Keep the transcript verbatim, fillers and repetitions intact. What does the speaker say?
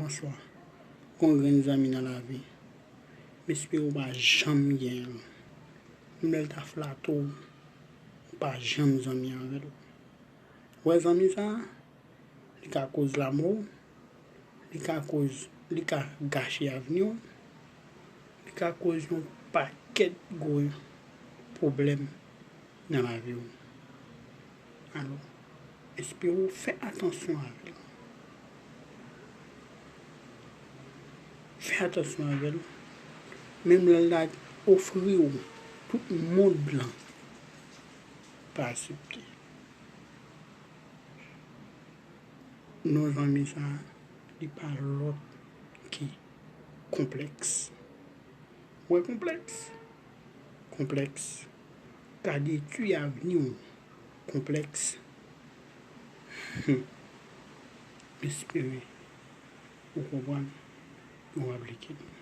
Bonswa. Gon grenn zanmi nan lavi, m espere w pa janm genyen l. Menm lè l ta flate w, ou pa janm zanmi avè l. Ou wè zanmi sa a, li ka koz lanmò w, li ka koz, li ka gache avni w, li ka koz yon pakèt gwo pwoblèm nan lavi w. Alò, espere w fè atansyon avè l. Fè atansyon avè l. Menm lè l ta ofri w tout mond lan, pa aksepte. Non zanmi sa a, li pa lòt ke konplèks. Ou wè konplèks? Konplèks ka detwi avni w. Konplèks. M espere ou konprann e w aplike l.